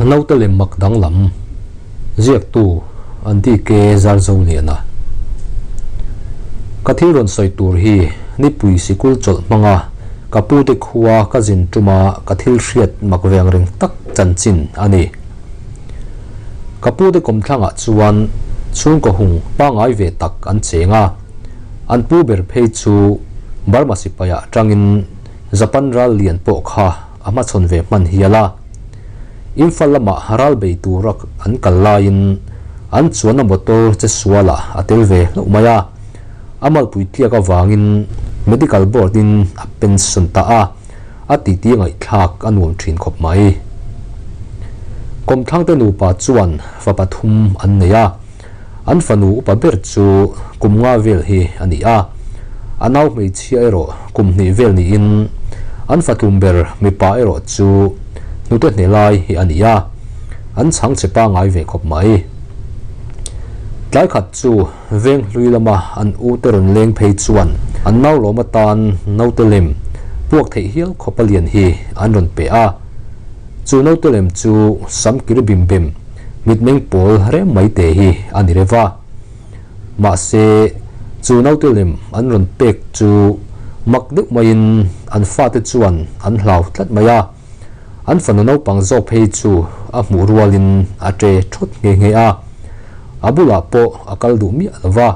Naute lem mak danglam ziaktu an DK Zarzoliana. Ka thil rawn sawi tur hi nipui sikul chawlh hmanga ka pute khua ka zin tuma ka thil hriat mak veng reng tak chanchin a ni. Ka pute kawmthlangah chuan chhungkaw hung pangngai ve tak an cheng a, an pu ber phei chu Burma sipaiah tangin Japan ral lian pawh kha a hmachhawn ve hman hial a. Imphal lamah ral bei tura an kal laiin an chuanna motor che sualah a tel ve hlauh mai a. A malpui tliak avangin Medical Board in a pension ta a, a titi ngaihthlak a nuam thin khawp mai. Kawmthlangte nupa chuan fa pathum an nei a, an fanu upa ber chu kum nga vel hi a ni a, a nau hmeichhia erawh kum hnih vel niin an fatlum ber mipa erawh chu hnute hne lai hi a ni a, an chhang che pangngai ve khawp mai. Tlai khat chu veng hlui lama an u te rawn leng phei chuan an nau lawm atan naute lem puak theih hial khawpa lian hi an rawn pe a. Chu naute lem chu sam kir bim bem, mitmeng pawl rem mai te hi a ni reuh a. Mahse, chu naute lem an rawn pek chu mak deuh maiin an fate chuan an hlau tlat mai a. An fanu naupang zawk phei chu a hmuh rualin a ṭe thawt nghe nghe a. A bulah pawh a kal duh miah lo va.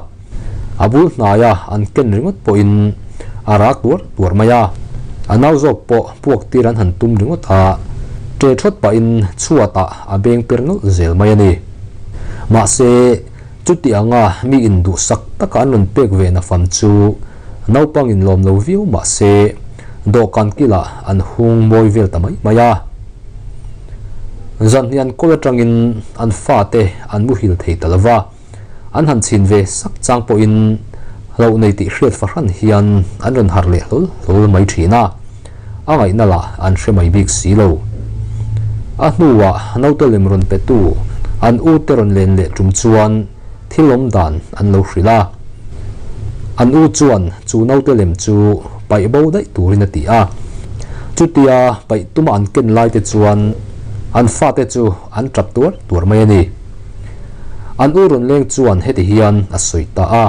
A bul hnaia an ken ringawt pawhin a rak tuar tuar mai a, a nau zawk pawh puak tir an han tum ringawt a, ṭe ṭhawt pahin chhuatah a beng per nawlh zel mai a ni. Mahse, chuti anga mi induhsak taka an rawn pek ve na fam chu naupangin lawm lo viau mah se, dawhkan kilah an hung mawi vel ta mai mai a. Zanhnih an kawl atangin an fate an muhil thei ta lo va. An han chhin ve sak chang pawhin hlauh nei tih hriat fahran hian an rawn harh leh hlawl hlawl mai thin a, a ngaihna lah an hre mai bik si lo. A hnuah naute lem rawn petu an u te rawn len leh tum chuan thil awm dan an lo hrilh a. An u chuan chu naute lem chu paih bo daih turin a ti a. Chutia paih tuma an ken lai te chuan an fate chu an tap tuar tuar mai a ni. An u rawn leng chuan heti hian a sawi ta a,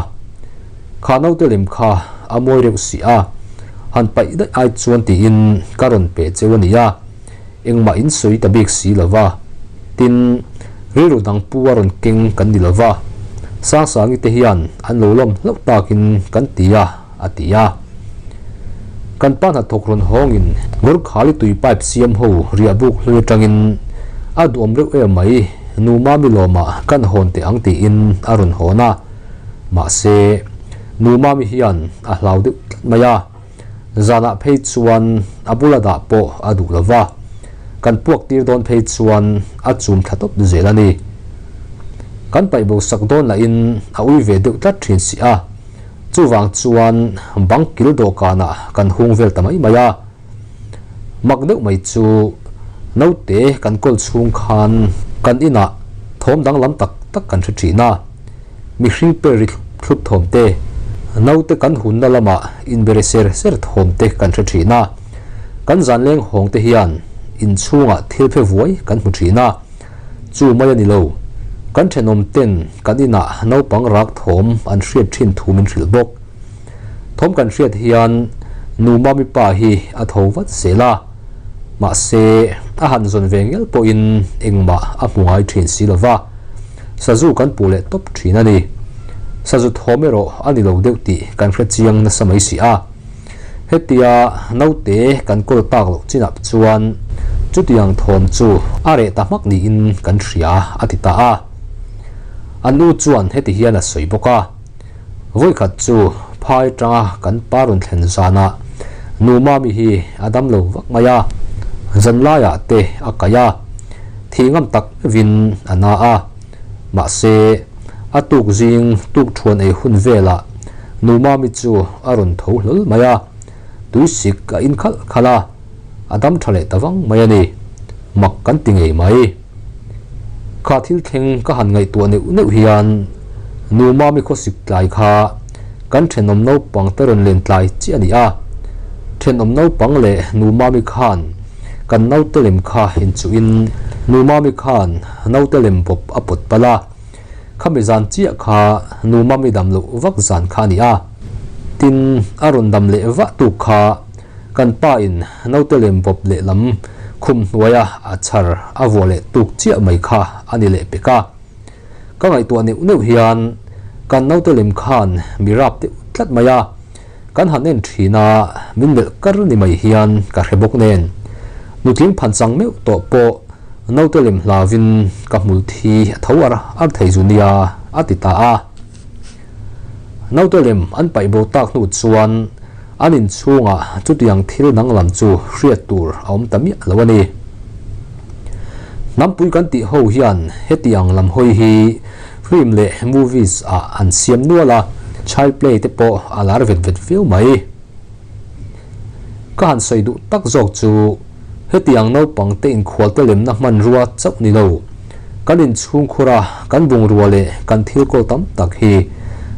Kha naute lem kha a mawi reuh si a, han paih daih ai chuan tiin ka rawn pe cheu a nia, engmah in sawi ta bik si lo va, tin, rilru dang pu a rawn keng kan ni lo va, Sangsangi te hian an lo lawm hlauh takin kan ti a, a ti a. Kan pa hnathawk rawn hawngin Gurkhali tui pipe siam ho riah buk hlui atangin a duhawm reuh em mai, nu Mami lawmah kan hawn teh ang tiin a rawn hawn a. Mahse, nu Mami hian a hlau deuh tlat mai a, zanah phei chuan a bula dah pawh a duh lo va, kan puak tir dawn phei chuan a chum thla tawp zel a ni. Kan paih bo sak dawn lahin a ui ve deuh tlat thin si a. Chuvang chuan bang kil dawhkanah kan hung vel ta mai mai a. Mak deuh mai chu naute kan kawl chhung khan kan inah thawm danglam tak tak kan hre thin a. Mihring per ri thlup thlup thawm te, naute kan hunna lamah inbere ser ser thawm te kan hre thin a. Kan zanleng hawng te hian inchhungah thil phe vuai kan hmu thin a. Chu mai a ni lo. Kan thenawm ten kan inah naupang rak thawm an hriat thin thu min hrilh bawk. Thawm kan hriat hian nu Mami pa hi a tho vat zel a, mahse a han zawn ve ngel pawhin engmah a hmu ngai thin si lo va, sazu kan puh leh tawp thin a ni. Sazu thawm erawh a ni lo deuh tih kan hre chiang nasa mai si a. Hetia naute kan kawl tak loh chinah chuan chutiang thawm chu a reh ta hmak niin kan hria a ti ta a. An u chuan heti hian a sawi bawk a, Vawikhat chu phai tanga kan pa rawn thlen zanah nu Mami hi a dam lo vak mai a, zanlaiah te a kaih a, thih ngam tak meuhin a na a. Mahse, a tuk zing tuk thuan ei hun velah nu Mami chu a rawn tho hlawl mai a, tuisik a in khalh khalh a, a dam tha leh ta vang mai a ni. Mak kan ti ngei mai. Kha thil thleng ka han ngaihtuah neuh neuh hian nu Mami khawsik tlai kha kan thenawm naupang te rawn len tlai chiah a ni a. Thenawm naupang leh nu Mami khan. Kan naute lem kha inchuhin Nu Mami khan naute lem bawp a pawt palh a. Khami zan chiah kha Nu Mami dam loh vak zan kha a ni a. Tin, a rawn dam leh vah tuk kha kan pa in naute lem bawp lehlam khum hnuaia a chhar a vuah leh tuk chiah mai kha a ni leh pek a. Ka ngaihtuah neuh neuh hian kan naute lem khan mi rap deuh tlat mai a, kan han en thin a, min melh kar ni mai hian ka hre bawk nen. Nutling phan chang meuh tawh pawh naute lem hlavin ka hmul thi a tho ar ar thei zu nia a ti ta a. Naute lem an paih bo tak hnu chuan an inchhungah chutiang thil danglam chu hriat tur a awm ta miah lo a ni. Hnampui kan tih ho hian hetiang lam hawi hi film leh movies ah an siam nual a, child play te pawh a lar vet vet viau mai. Ka han sawi duh tak zawk chu hetiang naupang te inkhual te lemna hmanrua chauh ni lo, kan inchhungkhur a kan bungrua leh kan thil kawl tam tak hi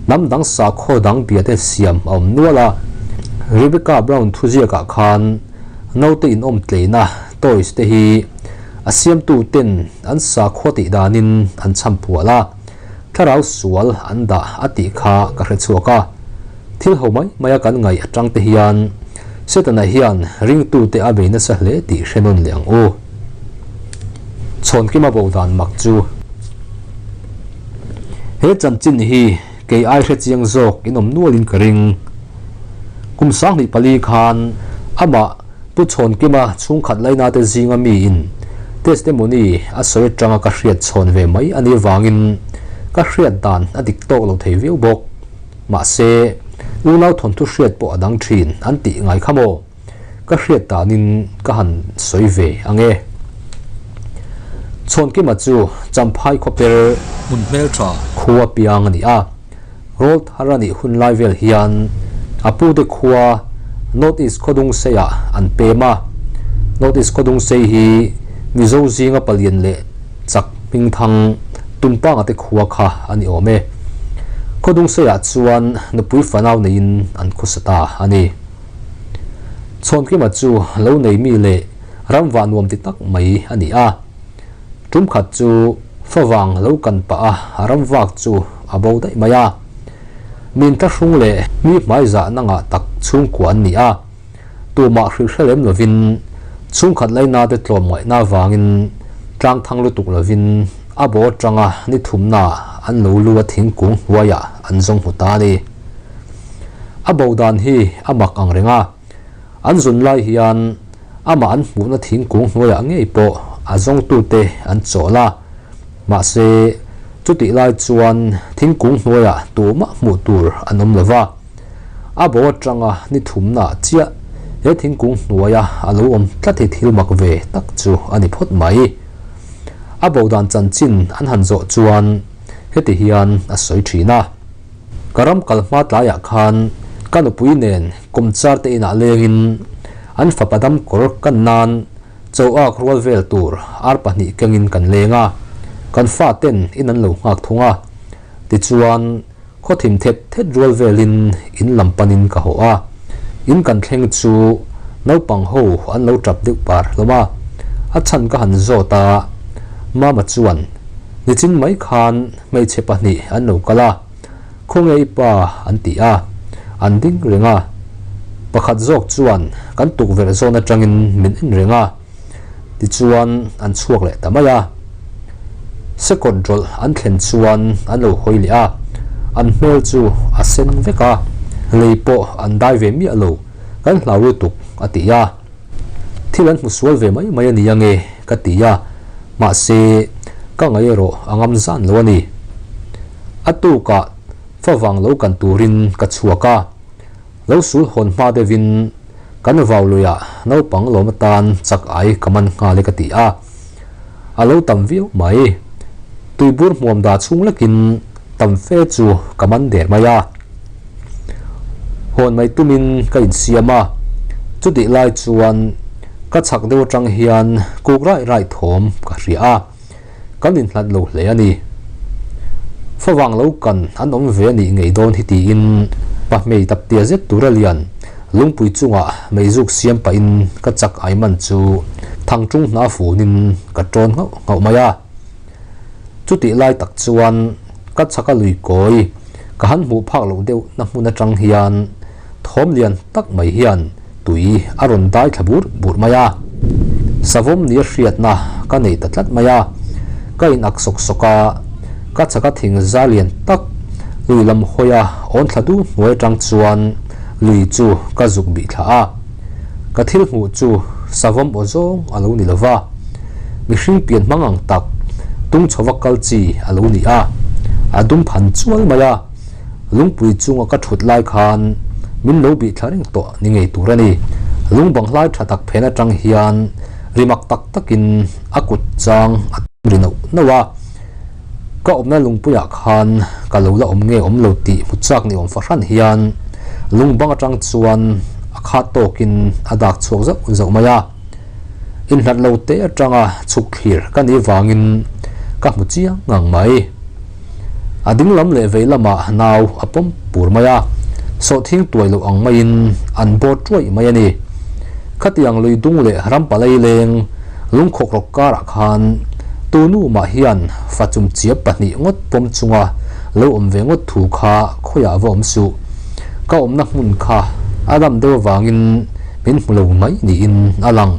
hnam dang sakhaw dang bia te siam a awm nual a. Rebecca Brown thuziakah khan naute inawm tleina toys te hi a siamtu ten an sakhaw tih danin an chham phual a, thlarau sual an dah a tih kha ka hre chhuak a. Thil ho mai maia kan ngaih atang te hian Setana hian ringtute a bei nasa hle tih hre nawn leh ang u. Chhawnkima bo dan mak chu. He chanchin hi kei ai hre chiang zawk in awm nualin ka ring. Kum 24 khan amah Pu Chhawnkima chhungkhat laina te zinga miin testimony a sawi atanga ka hriat chhawn ve mai a nih vangin ka hriat dan a dik tawk lo thei viau bawk. Mahse, unau thawnthu hriat pawh a dang thin an tih ngai kha maw? Ka hriat danin ka han sawi ve ang e. Chhawnkima chu Champhai khawper hmun hmeltha khua piang a ni a. Rawl thar a nih hun lai vel hian a pute khua North East Khawdungseiah an pem a. North East Khawdungsei hi Mizo zinga palian leh chak hmingthang Tumpanga te khua kha a ni awm e. Khawdungseiah chuan nupui fanau neiin an khawsa ta a ni. Chhawnkima chu lo nei mi leh ramvah nuam ti tak mai a ni a. Tum khat chu favang lo kan pah a ramvak chu a bo daih mai a. Min thlahrung leh mi hmaizahna ngah tak chhungkua an ni a. Tumah hrilh hre lem lovin chhungkhat laina te tlawm ngaihna avangin tlang thang lutuk lovin a bo atanga ni thumna an lo lu a thingkung hnuaiah an zawng hmu ta a ni. A bo dan hi a mak ang reng a, an zun lai hian amah an hmuhna thingkung hnuaiah ngei pawh a zawngtute an chawl a, mahse chutih lai chuan thingkung hnuaiah tumah hmuh tur an awm lova. A bo atanga ni thumna chiah he thingkung hnuaia a lo awm tlat hi thil mak ve tak chu a ni phawt mai. A bo dan chanchin an han zawh chuan heti hian a sawi thin a. Ka ram kal hma tlaiah khan ka nupui nen kawmchar te inah lengin an fapa dam kawr kan nan chaw ak rual vel tur ar pahnih kengin kan leng a, kan fa ten in an lo nghak thung a. Tichuan khaw thim thet thet rual velin in lam panin ka haw a, in kan thleng chu naupang ho an lo tap deuh par hlawm a, a chhan ka han zawt a, Mama chuan nichin mai khan Hmeichhe pahnih an lo kal a, Khawnge i pa? an ti a, an ding reng a. Pakhat zawk chuan kan tukverh zawn atangin min en reng a, tichuan an chhuak leh ta mai a. Sekawt rawlh an thlen chuan an lo hawi leh a, an hmel chu a sen vek a, lei pawh an dai ve miah lo, kan hlau lutuk a ti a. Thil an hmu sual ve mai mai a ni ange ka ti a, mahse ka ngaih erawh a ngam zan lo a ni. A tukah favang lo kan turin ka chhuak a, lo sul hawn hma deuhin kan vau luiah naupang lawm atan chak ai ka man nghal e ka ti a, a lo tam viau mai. Tuibur hmuam dah chhung lekin tam fe chu ka man der mai a. Hawn mai tumin ka insiam a, chutih lai chuan ka chhak deuh atang hian kuk raih raih thawm ka hria a, kan inhlat lo hle a ni. Favang lo kan an awm ve a nih ngei dawn hi tiin pahmei taptia zet tura lian lungpui chungah meizuk siam pahin ka chak ai man chu Thangṭung hna funin ka ṭawn nghauh nghauh mai a. Chutih lai tak chuan ka chhaka lui kawi ka han hmuh phak loh deuh na hmun aṭang hian thawm lian tak mai hian tui a rawn dai thla bur bur mai a. Savawm nia hriatna ka nei ta tlat mai a. Ka in ak sawk sawk a, ka chhaka thing za lian tak lui lam hawia awn thla du hnuai aṭang chuan lui chu ka zuk bih thla a. Ka thil hmuh chu savawm aw zawng a lo ni lo va, mihring pian hmang ang tak tung chhova kal chi a lo ni a, a dum phan chual mai a, lungpui chunga ka thut lai khan min lo bih thla reng tawh ni ngei tur a ni. Lung banghlai tha tak phen atang hian ri mak tak takin a kut chang a ri nauh nauh a, Ka awmna lungpuiah khan ka lo la awm nge awm lo tih hmu chak ni awm fahran hian lung bang atang chuan a khat tawkin a dak chhuak zauh zauh mai a. Inhlat lo te atanga chhuk thlir ka nih vangin ka hmu chiang ngang mai. A ding lam leh vei lamah nau a pawm pur mai a, sawhthing tuai loh ang maiin an bawr tuaih mai a ni. Khatiang lui dung leh ram palai leng Lungkhawk rawk karah khan tunu mah hian fa chumchiap pahnih ngawt pawm chunga lo awm ve ngawt thu kha khawiah va awm suh. Ka awmna hmun kha a dam deuh avangin min hmu lo mai niin a lang.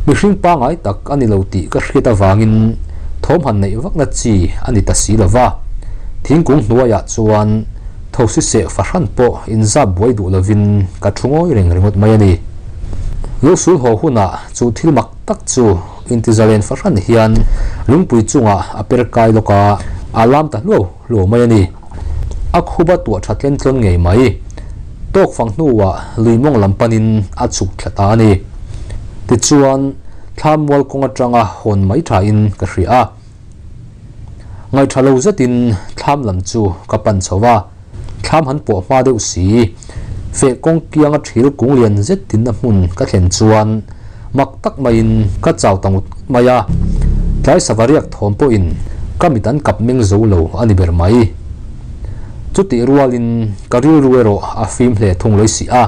Mihring pangai tak a ni lo tih ka hriat avangin thawm han neih vakna chi a ni ta si lo va. Thingkung hnuaiah chuan thosi seh fahran pawh inzap buai duh lovin ka thu ngawi reng ringawt mai a ni. Lusul haw hunah chu thil mak tak chu intizalen fahran hian lungpui chungah a per kai lawk a, a lam ta hluau hluau mai a ni. A khup a tuah tha tlen tlawn ngei mai. Tawk fang hnuah lui mawng lam panin a chhuk thla ta a ni. Tichuan, thla mual kawng atanga hawn mai thain ka hria a. Ngaihṭha lo zetin thlam lam chu ka pan chho a. Thlam han pawh hma deuh si. Feh kawng kianga thil kung lian zet tinna hmun ka thlen chuan mak tak maiin ka chau ta ngut ngut mai a. Tlai sava riak thawm pawhin ka mit an kap meng zo lo a ni ber mai. Chutih rualin ka rilru erawh a fim hle thung lawih si a,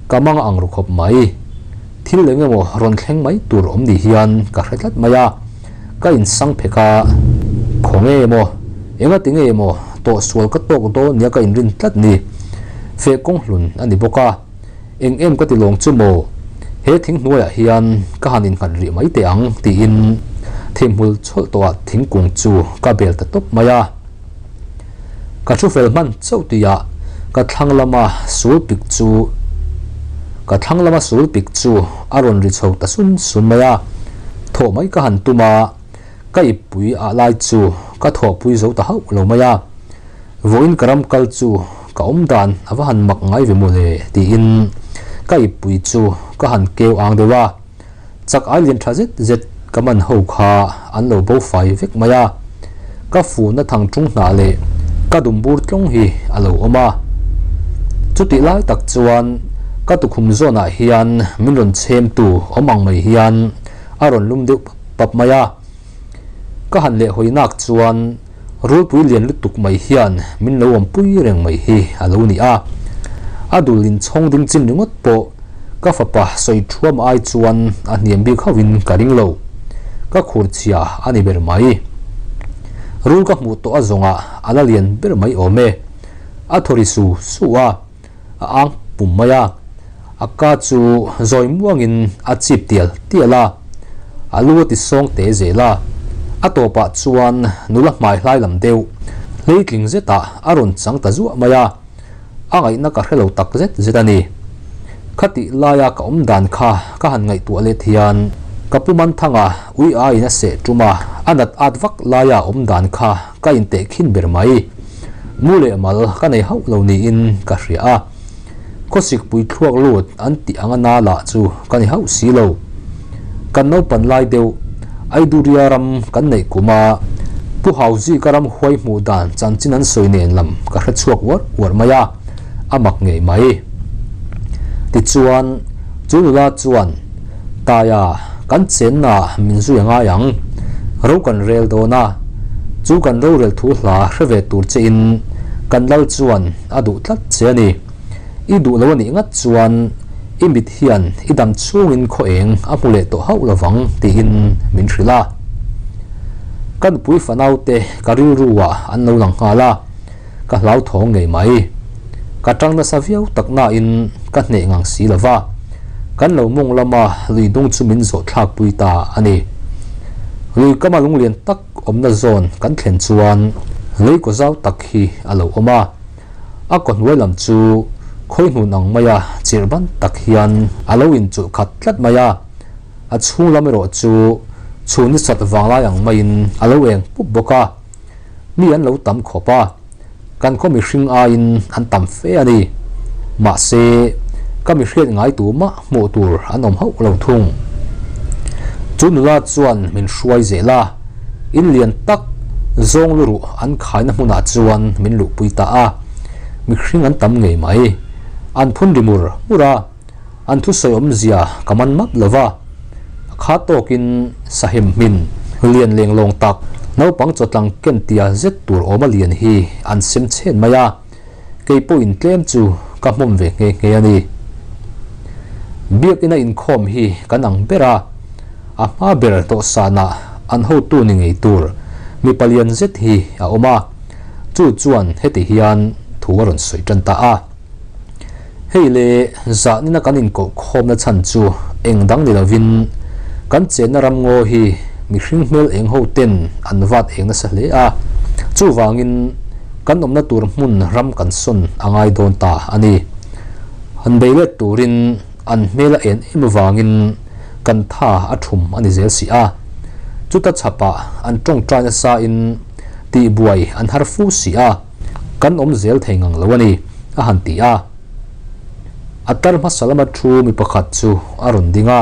ka mang ang ru khawp mai. Thil eng emaw rawn thleng mai tur awm ni hian ka hre tlat mai a. Ka insang phek a, khaw nge maw, engati nge maw tawhsual ka tawk dawn nia ka inrin tlat ni. Feh kawng hlun a ni bawk a, eng em ka ti lawng chu maw, he thing hnuaiah hian ka han innghat rih mai teh ang tiin thimhmul chhawlh tawhah thingkung chu ka bel ta tawp mai a. Ka thu fel hman chauh tihah ka thlang lama sul pik chu ka thlang lama sul pik chu a rawn ri chho ta sun sun mai a, thawh mai ka han tum a, ka ippui ah lai chu ka thawhpui zo ta hauh lo mai a, vawiin ka ram kal chu ka awm dan a va han mak ngai ve mawle tiin ka ippui chu ka han keu ang deuh a. Chak ai lian tha zet zet ka man ho kha an lo bo fai vek mai a, ka fuhna thang tung hnah leh ka dum bur tlawng hi a lo awm a. Chutih lai tak chuan ka tukhum zawnah hian min rawn chhemtu awm ang mai hian a rawn lum deuh pap pap mai a. Ka han leh hawi nak chuan rulpui lian lutuk mai hian min lo awmpui reng mai hi a lo ni a. A dul inchhawng ding chin ringawt pawh ka fapa sawi thuam ai chuan a hniam bik hauhin ka ring lo. Ka khur chhia a ni ber mai. Rul ka hmuh tawh a zawngah a la lian ber mai awm e. A thaw ri su su a. a ang pum mai a, a ka chu zawi muangin a chip tial tial a, a lu a ti sawng te zel a, a tawpah chuan nula hmai hlai lam deuh hleitling zetah a rawn chang ta zuah mai a, a ngaihna ka hre lo tak zet zet a ni. Khatih laia ka awm dan kha ka han ngaihtuah let hian ka pu Manthanga ui aiin a seh tum a, a nat at vak laia awm dan kha ka intehkhin ber mai. Mu leh mal ka nei hauh lo niin ka hria a, khawsik pui thluak lut an tih anga na lah chu ka ni hauh si lo. Kan naupan lai deuh Aiduria ram kan neih kum a, Pu Hauzika ram huai hmuh dan chanchin an sawi nen lam ka hre chhuak uar uar mai a, a mak ngei mai. Tichuan, chu nula chuan, Taia, kan chenna min zui a ngai ang. Ro kan rel dawn a, chu kan rorel thu hla hre ve tur che in kan lal chuan a duh tlat che a ni. I duh lo a nih ngat chuan I mit hian i dam chungin khaw eng a hmu leh tawh hauh lovang tiin min hrilh a. Ka nupui fanaute ka rilru ah an lo lang nghal a, ka hlauthawng ngei mai. Ka tang nasa viau tak nain ka hneh ngang si lova, kan lo mawng lama lui dung chu min zawh thlak pui ta a ni. Lui kama lunglian tak awmna zawn kan thlen chuan lei kaw zau tak hi a lo awm a. A kaw hnuai lam chu khawi hnun ang maia chirh ban tak hian a lo inchulh khat tlat mai a, a chhung lam erawh chu chhun ni sat vanglai ang maiin a lo eng pup bawk a, mi an lo tam khawp a, kan khaw mihring aiin an tam fe a ni. Mahse, ka mi hriat ngai tu mah hmuh tur an awm hauh lo thung. Chu nula chuan min hruai zel a. In lian tak zawng luruh an khaina hmunah chuan min luhpui ta a, mihring an tam ngei mai. An phun ri mur mur a, an thusawi awmzia ka man map lo va. A kha tawkin sahem hmin lian leng lawng tak naupang chawtlang ken tia zet tur awma lian hi an sem chhen mai a, kei pawhin tlem chu ka hmawm ve nghe nghe a ni. Biakina inkhawm hi kan ang ber a, a hma ber dawhsanah an hotu ni ngei tur mipa lian zet hi a awm a, chu chuan heti hian thu a rawn sawi tan ta a. Hei le zahnina kan inkohkhawmna chhan chu eng dang ni lovin kan chenna ramngaw hi mihring hmel eng ho ten an vat eng nasa hle a, chuvangin kan awmna tur hmun ram kan sawn a ngai dawn ta a ni. Han bei let turin an hmel a en em avangin kan tha a thum a ni zel si a. Chuta chhapah an tawngtai nasa in tihbuai an har fu si a, kan awm zel thei ngang lo a ni, a han ti a. A tar hmasa lama thu mi pakhat chu a rawn ding a.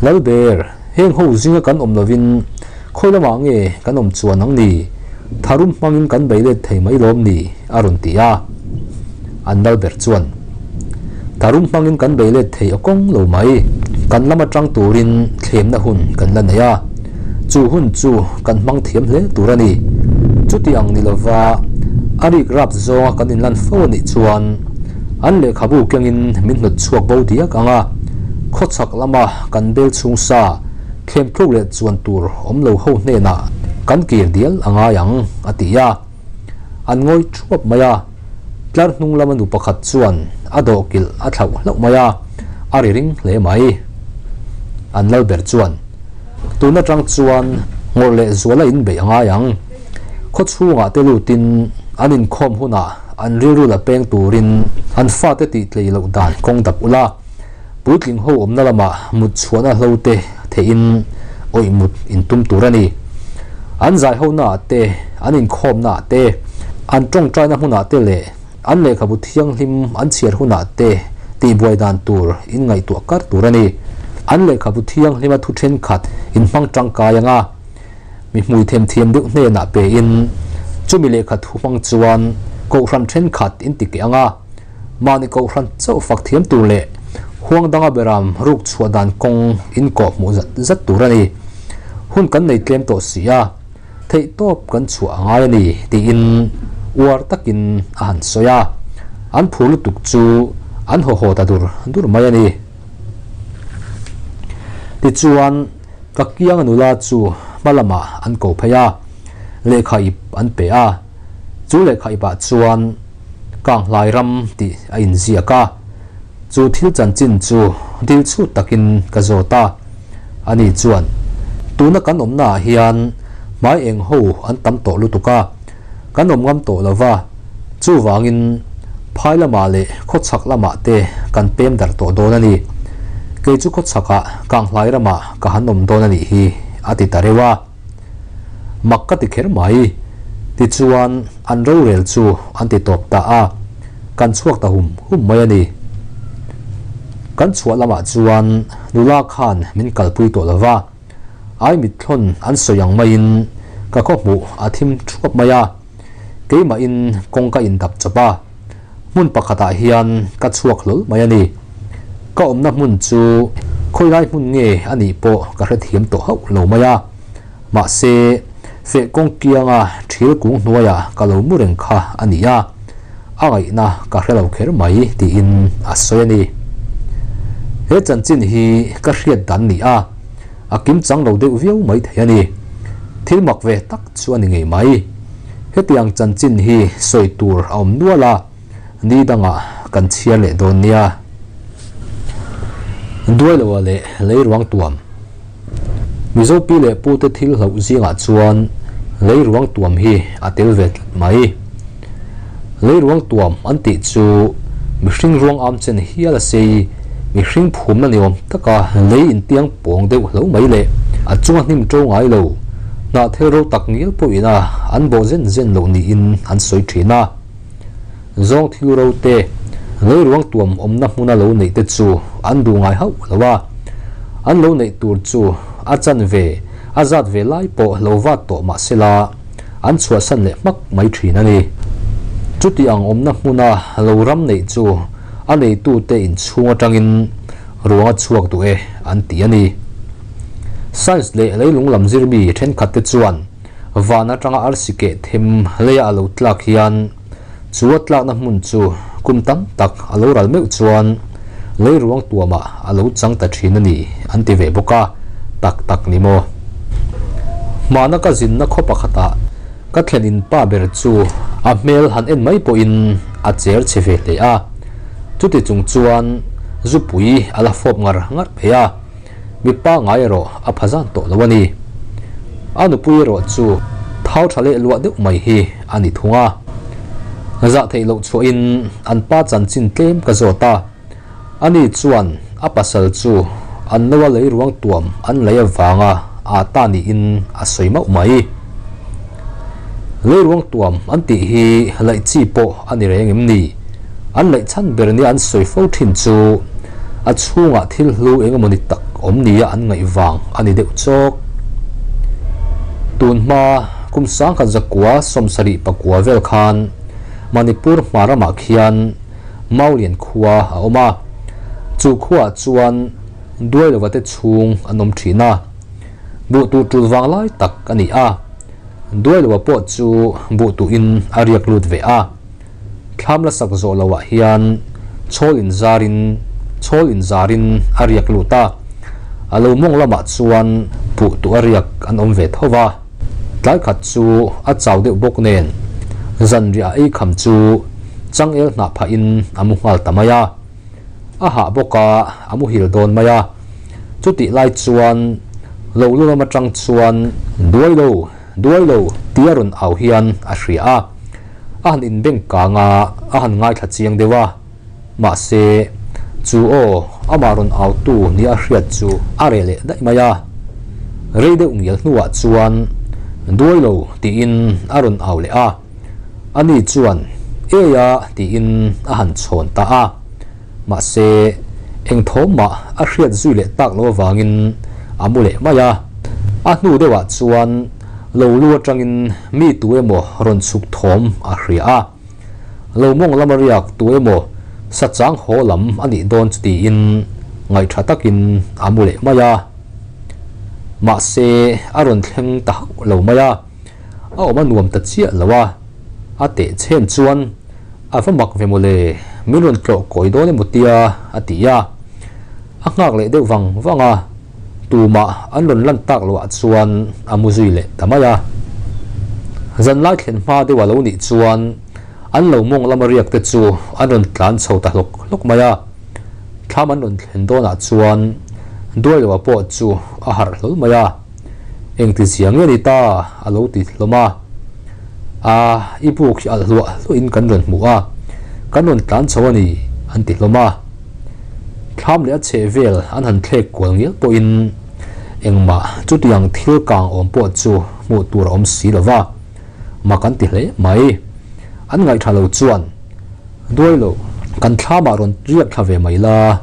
Lalber, heng ho zinga kan awm lovin khawi lamah nge kan awm chuan ang ni? Tharum hmangin kan bei let thei mai lawm ni? a rawn ti a. An Lalber chuan, Tharum hmangin kan bei let thei a kawng lo mai. Kan lam atang turin thlemna hun kan la nei a, chu hun chu kan hmang thiam hle tur a ni. Chuti ang ni lova a rik rap zawnga kan inlan fo a nih chuan an lehkhabu kengin min hnawt chhuak bo diak ang a, khawchhak lama kan bel chhung sa thlem thluk leh chuan tur awm lo ho hnenah kan kir dial a ngai ang, a ti a. An ngawi thuap mai a, tlar hnung lama nu pakhat chuan a dawhkilh a thlauh hlauh mai a, a ri ring hle mai. An lal ber chuan, Tun atang chuan ngawrh leh zuala in beih a ngai ang. Khaw chhungah te lutin an inkhawm hunah an rilru la peng turin an fate tih tlei loh dan kawng dap ula, puitling ho awmna lamah mut chhuahna hlo te theihin awih mut in tum tur a ni. An zai honaah te, an inkhawmnaah te, an tawngtaina hmunah te leh an lehkhabu thianghlim an chhiar hunah te tihbuai dan tur in ngaihtuah kar tur a ni. An lehkhabu thianghlima thu thenkhat in hmang tangkai anga mi hmui themthiam deuh hnenah pein chumi lehkha thu hmang chuan kohhran thenkhat in ti keh anga mahni kohhran chauh fak thiam tur leh huang danga beram ruk chhuah dan kawng in kawh hmuh zat zat tur a ni. Hun kan nei tlem tawh si a, theih tawp kan chhuah a ngai a ni tiin uar takin a han sawi a, an phur lutuk chu an haw haw ta dur dur mai a ni. Tichuan, ka kianga nula chu hma lamah an ko phei a, lehkha ip an pe a, chu lehkha ipah chuan Kanghlai ram tih a inziak a, chu thil chanchin chu dil chhut takin ka zawt a. Ani chuan, Tuna kan awmnaah hian hmai eng ho an tam tawh lutuk a, kan awm ngam tawh lo va, chuvangin phai lamah leh khawchhak lamah te kan pem darh tawh dawn a ni. Kei chu khawchhakah Kanghlai ramah ka han awm dawn a nih hi, a ti ta reuh a. Mak ka ti kher mai. Tichuan an rorel chu an ti tawp ta a, kan chhuak ta hum hum mai a ni. Kan chhuah lamah chuan nula khan min kalpui tawh lo va, ai mitthlawn an sawi ang maiin ka khaw hmuh a thim thuap mai a, keimahin kawng ka indap chawp a, hmun pakhatah hian ka chhuak hlawl mai a ni. Ka awmna hmun chu khawilai hmun nge a nih pawh ka hrethiam tawh hauh lo mai a, mahse feh kawng kianga thil kung hnuaiah ka lo mu reng kha a ni a, a ngaihna ka hre lo kher mai tiin a sawi a ni. He chanchin hi ka hriat dan ni a, a kim chang lo deuh viau mai thei a ni. Thil mak ve tak chu a ni ngei mai. Hetiang chanchin hi sawi tur a awm nual a, ni dangah kan chhiar leh dawn nia. Duailoa leh Leiruang tuam Mizo pi leh pute thil hlauh zingah chuan Leiruang tuam hi a tel ve tlat mai. Leiruang tuam an tih chu mihring ruang am chen hial a sei, mihring phumna ni awm taka lei intiang pawng deuh hlo mai leh a chunga hnim to ngai lo, hnahthel ro tak ngial pawhin a an bawh zen zen loh niin an sawi thin a. Zawng thil ro te, leiruang tuam awmna hmuna lo neih te chu an duh ngai hauh lo a, an lo neih tur chu a chan ve, a zat ve lai pawh lo vat tawh mah sela an chhuahsan leh hmak mai thin a ni. Chuti ang awmna hmuna lo ram neih chu a neitute inchhung atangin ruang a chhuak duh e an ti a ni. Science leh leilung lam zirmi thenkhatte chuan van atanga arsi keh them leia a lo tlak hian chu a tlakna hmun chu kum tam tak a lo ral meuh chuan lei ruang tuamah a lo chang ta thin a ni an ti ve bawk a, tak tak ni maw? Hmana ka zinna khaw pakhatah ka thlen in pa ber chu a hmel han en mai pawhin a cher chhe ve hle a, chuti chung chuan zupui a la fawp ngar ngar phei a. Mipa ngai erawh a pha zan tawh lo a ni. A nupui erawh chu thau tha leh luah deuh mai hi a ni thung a. Zah theih loh chhuahin an pa chanchin tlem ka zawt a. Ani chuan a pasal chu an noa lei ruang tuam an lei avanga aa ta niin a sawi mauh mai. Lei ruang tuam an tih hi laih chi pawh a ni reng em ni? An laih chhan ber nia an sawi fo thin chu a chhungah thil hlu eng emaw ni tak awm nia an ngaih vang a ni deuh chawk. Tun hma kum sangkhat zakua sawmsarih pakua vel khan Manipur hma ramah khian Maulian khua a awm a, chu khuaah chuan Duailova te chhung an awm thin a. Buh tuh tul vang lai tak a ni a, Duailoa pawh chu buh tuhin a riak lut ve a. Thlam la sak zawh loah hian chhawl inzarin chhawl inzarin a riak lut a, a lo mawng lamah chuan buh tuh a riak an awm ve tho va. Tlai khat chu a chau deuh bawk nen zanriah a ei kham chu changel hnah phahin a mu nghal ta mai a. A hah bawk a, a muhil dawn mai a. Chutih lai chuan lo lu lam atang chuan Duai lo, duai lo tia rawn au hian a hria a. A han inbeng kang a, a han ngaithla chiang deuh a. Mahse, chu aw, amah rawn autu nia a hriat chu a reh leh daih mai a. Rei deuh ngial hnuah chuan Duai lo tiin a rawn au leh a. Ani chuan, Ei a, tiin a han chhawn ta a. Mahse, eng thawm mah a hriat zui leh tak lo avangin a mu leh mai a. A hnu deuhah chuan lo lu atangin mi tu emaw rawn chhuk thawm a hria a. Lo mawng lama riak tu emaw sachang haw lam a nih dawn chu tiin ngaihṭha takin a mu leh mai a. Mahse, a rawn thleng ta hauh lo mai a. A awm a nuam ta chiah lo a, a teh chhen chuan a va mak ve mawle, min rawn tlawh kawi dawn emaw tia a ti a. A nghak leh deuh vang vang a, tumah an rawn lan tak loh ah chuan a mu zui leh ta mai a. Zanlai thlen hma deuh a lo nih chuan an lo mawng lama riak te chu an rawn tlan chho ta hlawk hlawk mai a. Thlam an rawn thlen dawnah chuan Duailoa pawh chu a harh hlawl mai a. Engti zia nge ni ta? a lo ti hlawm a. A, i buk hi alh hluah hluahin kan rawn hmu a, kan rawn tlan chho a ni, an ti hlawm a. Thlam leh a chheh vel an han thlek kual ngial pawhin engmah chutiang thil kang awm pawh chu hmuh tur a awm si lo va, mak an ti hle mai. An ngaihṭha lo chuan. Duai lo, kan thlamah rawn riak thla ve mai la,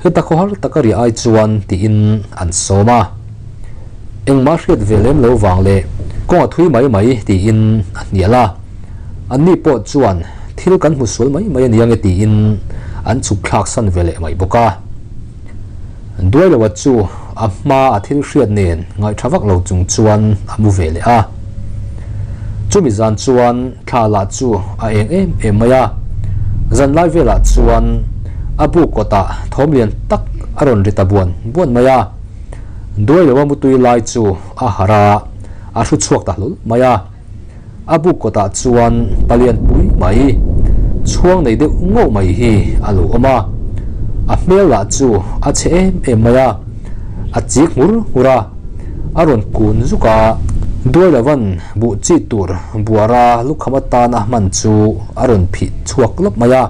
heta khawhar taka riah ai chuan tiin an sawm a. Engmah hriat ve lem lo vang leh kawng a thui mai mai tiin a hnial a. Anni pawh chuan thil kan hmu sual mai mai ania nge tiin an chhuk thlak san ve leh mai bawk a. Duai loa chu a hma a thil hriat nen ngaihṭha vak lo chung chuan a mu ve leh a. Chumi zan chuan thla lah chu a eng em em mai a. Zanlai velah chuan a buk kawtah thawm lian tak a rawn ri ta buan buan mai a. Duai loa mutui lai chu a harh a, a hru chhuak ta hlawl mai a. A buk kawtah chuan palian pui mai, chhuang nei deuh ngauh mai hi a lo awm a. A hmel lah chu a chhe em em mai a, a chik nghur nghur a, a rawn kun zuk a. Duai lovan buh chi tur buara lukham atan a hman chu a rawn phih chhuak lawp mai a.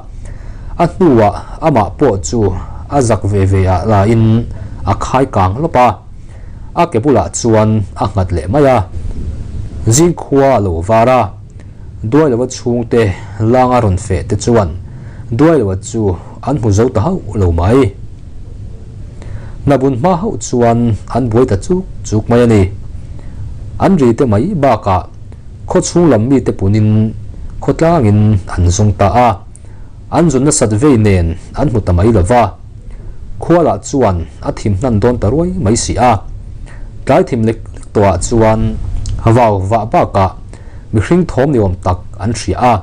A hnuah amah pawh chu a zak ve ve ah lain a khai kang lawp a, a ke bulah chuan a nghat leh mai a. Zingkhua a lo var a, Duailova chhungte langa rawn feh te chuan Duailova chu an hmu zo ta hauh lo mai. Hnabun hma hauh chuan an buai ta chuk chuk mai a ni. An ri te mai bakah khaw chhung lam mite punin khawtlangin an zawng ta a, an zun nasat vei nen an hmu ta mai lo va. Khualah chuan a thim hnan dawn ta ruai mai si a. Tlai thim lek lek tawhah chuan vau vah bakah mihring thawm ni awm tak an hria a,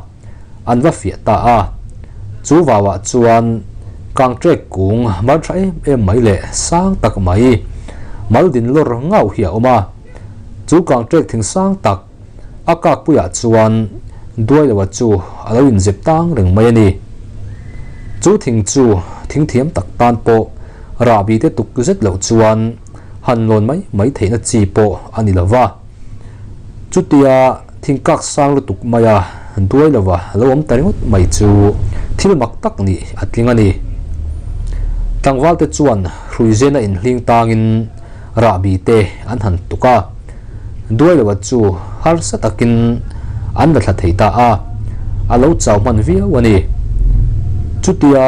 an va fiah ta a. Chu vauah chuan kangtrek kung mar tha em em mai leh sang tak mai mal din lawr ngau hi a awm a. Chu kangtrek thing sang tak a kakpuiah chuan Duailoa chu a lo inzep tang reng mai a ni. Chu thing chu thing thiam tak tan pawh rahbi te tuk zet loh chuan han lawn mai mai theihna chi pawh a ni lo va. Chutia thing kak sang lutuk maia Duailoa lo awm ta ringawt mai chu thil mak tak nih a tling a ni. Tlangvalte chuan hruizena inhling tangin rahbi te an han tuk a, Duailoa chu harsa takin an la thla thei ta a, a lo chau hman viau a ni. Chutia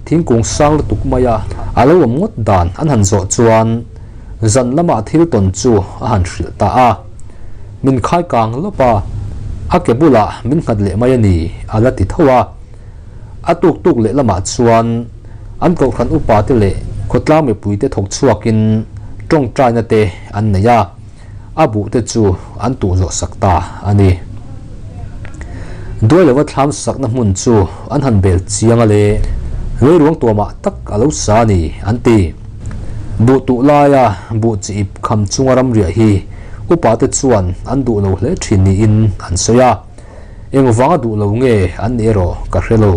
thingkung sang lutuk maia a lo awm ngawt dan an han zawh chuan zan lama thil tawn chu a han hrilh ta a, Min khai kang lawp a, a ke bulah min nghat leh mai a ni, a la ti tho a. A tuk tuk leh lamah chuan an kohhran upa te leh khawtlang mipui te thawk chhuakin tawngtaina te an nei a, a buh te chu an tuh zawh sak ta a ni. Duai lova thlam sakna hmun chu an han bel chiang a le, leiruang tuamah tak a lo sa a ni an ti. Buh tuh laia buh chi ip kham chunga ramriah hi upa te chuan an duh lo hle thin niin an sawi a. Engvanga duh lo nge an nih erawh ka hre lo.